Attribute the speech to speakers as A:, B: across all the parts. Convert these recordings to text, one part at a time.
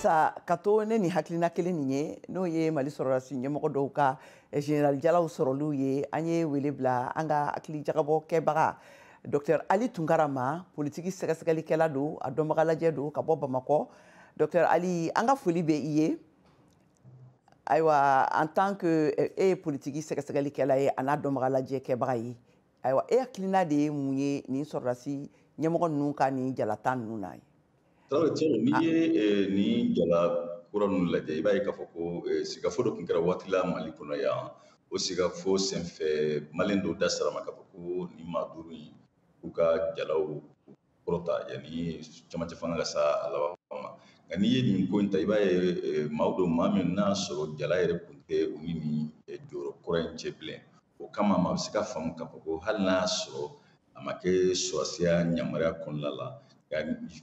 A: Halisa ka to ne ni hakilina kelen nin ye, n'o ye Mali sɔrɔdasi ɲɛmɔgɔ dɔw ka général jalaw sɔrɔliw ye, an ye wele bila an ka hakili jagabɔ kɛbaga Dr Ali Tunkara ma, politiki sɛgɛsɛgɛlikɛla don, a dɔnbaga lajɛ don ka bɔ Bamakɔ. Dr Ali, an ka foli bɛ i ye. Ayiwa, en tant que e ye politiki sɛgɛsɛgɛlikɛla ye, a n'a dɔnbaga lajɛ kɛbaga ye, ayiwa, e hakilina de ye mun ye nin sɔrɔdasi ɲɛmɔgɔ ninnu ka nin jalata ninnu na ye?
B: Tarawele, tiɲɛ, n'i ye nin jala kura ninnu lajɛ, i b'a ye k'a fɔ ko sigafo dɔ tun kɛra waati la Mali kɔnɔ yan. O sigafo senfɛ, Maliyɛn dɔw da sara ma k'a fɔ ko nin maa duuru in, k'u ka jalaw kɔrɔta yanni camancɛ fanga ka sa a laban ma. Nka n'i ye nin ko in ta, i b'a ye maaw don, maa min n'a sɔrɔ jala yɛrɛ kun tɛ u ni nin jɔyɔrɔ kura in cɛ bilen. O kama, maa bɛ se ka faamu k'a fɔ ko hali n'a y'a sɔrɔ a ma kɛ sɔrɔdasiya yamaruya kɔnɔna la, nka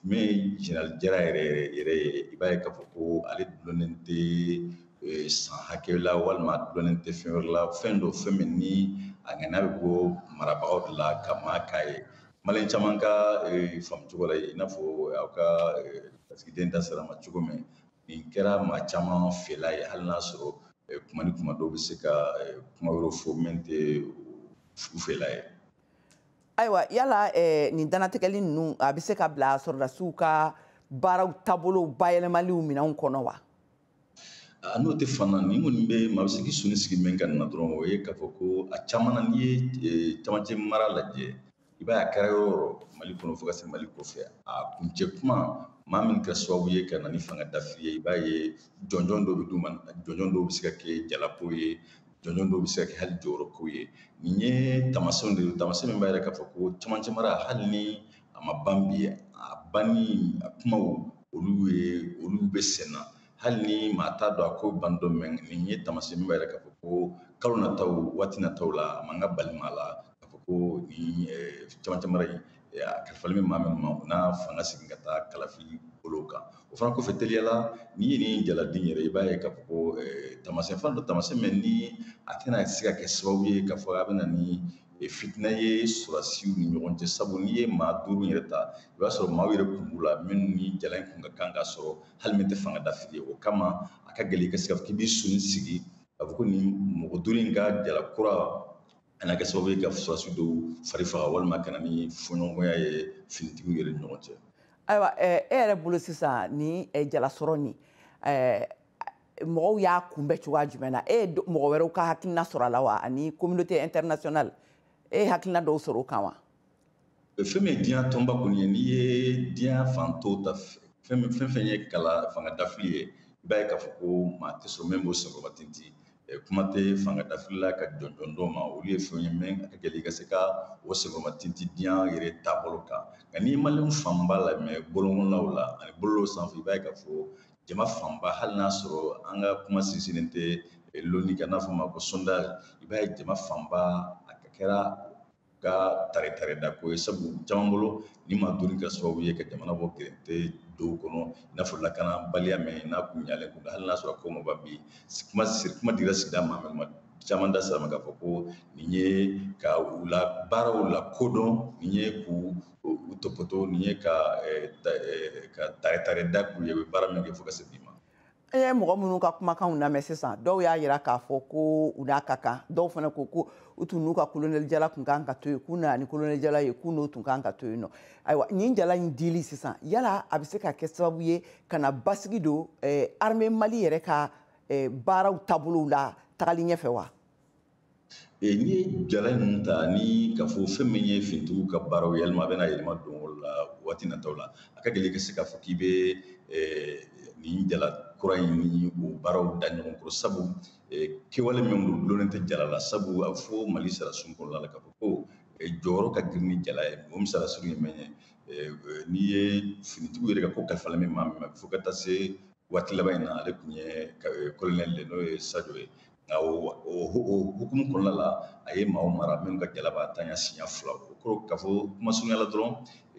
B: min ye général Jara yɛrɛ yɛrɛ yɛrɛ ye, i b'a ye k'a fɔ ko ale dulonnen tɛ san hakɛ la, walima a dulonnen tɛ fɛn wɛrɛ la, fɛn dɔ, fɛn min ni a ŋaniya bɛ bɔ marabagaw de la ka maa k'a ye. Maliyɛn caman ka faamu cogo la, i n'a fɔ aw ka lasigiden da sera ma cogo min, nin kɛra maa caman fɛla ye, hali n'a sɔrɔ kuma ni kuma dɔw bɛ se ka kuma wɛrɛw fɔ min tɛ u fɛla ye.
A: Ayiwa, yala nin dannatigɛli ninnu, a bɛ se ka bila sɔrɔdasiw ka baaraw taabolow bayɛlɛmaliw minɛnw kɔnɔ wa?
B: N'o tɛ fana, nin kɔni bɛ maa bɛ se k'i sɔnni sigi min kan nin na dɔrɔn, o ye k'a fɔ ko a caman na, n'i ye camancɛ mara lajɛ, i b'a ye a kɛra yɔrɔ o yɔrɔ Mali kɔnɔ fo ka se Mali kɔfɛ, a kuncɛ kuma, maa min kɛra sababu ye ka na ni fanga dafiri ye, i b'a ye jɔnjɔn dɔw bɛ d'u ma, jɔnjɔn dɔw bɛ se ka kɛ jalako ye, jɔnjɔn dɔw bɛ se ka kɛ hali jɔyɔrɔko ye. Nin ye taamasiyɛnw de ye, taamasiyɛn min b'a yira k'a fɔ ko camancɛ mara, hali ni a ma ban bi, a banni a kumaw, olu ye olu bɛ sen na, hali ni maa t'a dɔn a ko ban don min. Nin ye taamasiyɛn min b'a yira k'a fɔ ko kalo nataw, waati nataw la, a man ka bali maa la k'a fɔ ko nin camancɛ mara in, a kalifalen bɛ maa min ma, o n'a fanga segin ka taa kalafili bolo kan. O fana kɔfɛ, teliyala, n'i ye nin jaladen yɛrɛ, i b'a ye k'a fɔ ko taamasiyɛn fana dɔ, taamasiyɛn min ni a tɛna se ka kɛ sababu ye k'a fɔ a bɛ na ni fitinɛ ye sɔrɔdasiw ni ɲɔgɔn cɛ. Sabu n'i ye maa duuru yɛrɛ ta, i b'a sɔrɔ maaw yɛrɛ kun b'u la minnu ni jala in kun ka kan ka sɔrɔ, hali min tɛ fanga dafiri ye. O kama, a ka gɛlɛn i ka se k'a fɔ k'i b'i sɔnni sigi k'a fɔ ko nin mɔgɔ duuru in ka jala kura a na kɛ sababu ye ka sɔrɔdasi dɔw fari faga, walima ka na ni fɔɲɔgɔnya ye finitigiw yɛrɛ ni ɲɔgɔn cɛ.
A: Ayiwa, e yɛrɛ bolo sisan, ni jalasɔrɔ nin, mɔgɔw y'a kunbɛn cogoya jumɛn na? E ye mɔgɔ wɛrɛw ka hakilina sɔrɔ a la wa? Ani communauté internationale, e ye hakilina dɔw sɔrɔ o kan wa?
B: Fɛn min ye diɲɛ tɔnba kɔni ye, n'i ye diɲɛ fan tɔw ta, fɛn fɛn ye kala fanga dafili ye, i b'a ye k'a fɔ ko maa tɛ sɔrɔ min b'o senkɔrɔma tintin. Kuma tɛ fanga dafili la ka jɔnjɔn dɔw ma, olu ye fɛn ye min a ka gɛlɛn i ka se ka o senkɔrɔma tintin diɲɛ yɛrɛ taabolo kan. Nka n'i ye Maliyɛnw fanba lamɛn bɔlɔnkɔnɔnaw la ani bɔlɔlɔw sanfɛ, i b'a ye k'a fɔ jama fanba, hali n'a sɔrɔ an ka kuma sinsinnen tɛ lonni kan, n'a fɔ ma ko sondage, i b'a ye jama fanba, a kɛra ka tare tare da ko ye, sabu caman bolo ni maa duuru kɛra sababu ye ka jamana bɔ gɛrɛntɛ dɔw kɔnɔ, i n'a fɔ lakanabaliya min n'a kun ɲalen kun, hali n'a sɔrɔ ko ma ban bi. Kuma kuma dira sigida maa min ma, caman da sera ma k'a fɔ ko nin ye ka u la baaraw la kodɔn, nin ye k'u u tɔpɔtɔ, nin ye ka tare tare da k'u ye, u bɛ baara min kɛ fo ka se bi ma.
A: An ye mɔgɔ minnu ka kumakanw lamɛn sisan, dɔw y'a yira k'a fɔ ko u n'a ka kan, dɔw fana ko ko u tun n'u ka kolonɛli jala tun kan ka to yen, k'u nana ni kolonɛli jala ye, k'u n'o tun kan ka to yen nɔ. Ayiwa, nin jala in dili sisan, yala a bɛ se ka kɛ sababu ye ka na basigi don armée Mali yɛrɛ ka baaraw taabolow la tagali ɲɛfɛ wa?
B: N'i ye jala ninnu ta ni k'a fɔ fɛn min ye finitigiw ka baaraw ye, yalima a bɛna yɛlɛma don o la waati nataw la, a ka gɛlɛn i ka se k'a fɔ k'i bɛ nin jala kura in ni o baaraw da ɲɔgɔn kɔrɔ, sabu kɛwale min don dulonnen tɛ jala la. Sabu a bɛ fɔ Mali sarasun kɔnɔna la k'a fɔ ko jɔyɔrɔ ka girin ni jala ye. O misaliya surun ye min ye, n'i ye finitigiw yɛrɛ ka ko kalifalen bɛ maa min ma fo ka taa se waati laban in na, ale tun ye colonel de, n'o ye Sadio ye. Nka o hukumu kɔnɔna la, a ye maaw mara minnu ka jala b'a tanya siɲɛ 2. O kɔrɔ k'a fɔ kuma surunya la dɔrɔn,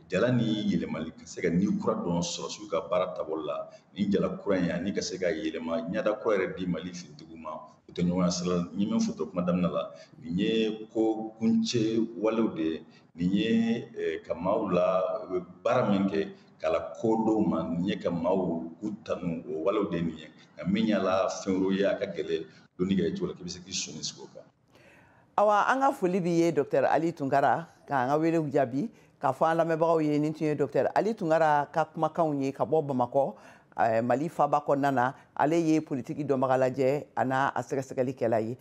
B: jala ni yɛlɛmali ka se ka ni kura dɔn sɔrɔsiw ka baara taabolo la, ni jala kura in ani ka se ka yɛlɛma ɲɛda kura yɛrɛ di Mali finitigiw ma, o tɛ ɲɔgɔn sira la. N ye min fɔ to kuma daminɛ la, nin ye ko kuncɛ walew de ye, nin ye ka maaw la baara min kɛ K'a la ko dɔw ma nin ye, ka maaw k'u tanu, o walew de nin ye. Nka min y'a la fɛn wɛrɛw ye, a ka gɛlɛn dɔnni kɛ cogo la k'i bɛ se k'i sɔnni sigi o kan.
A: Awa, an ka foli b'i ye, Docteur Ali Tunkara, k'an ka welew jaabi. K'a fɔ an lamɛnbagaw ye, nin tun ye Docteur Ali Tunkara ka kumakanw ye ka bɔ Bamakɔ, Mali faba kɔnɔna na. Ale ye politiki dɔnbaga lajɛ a n'a a sɛgɛsɛgɛlikɛla ye.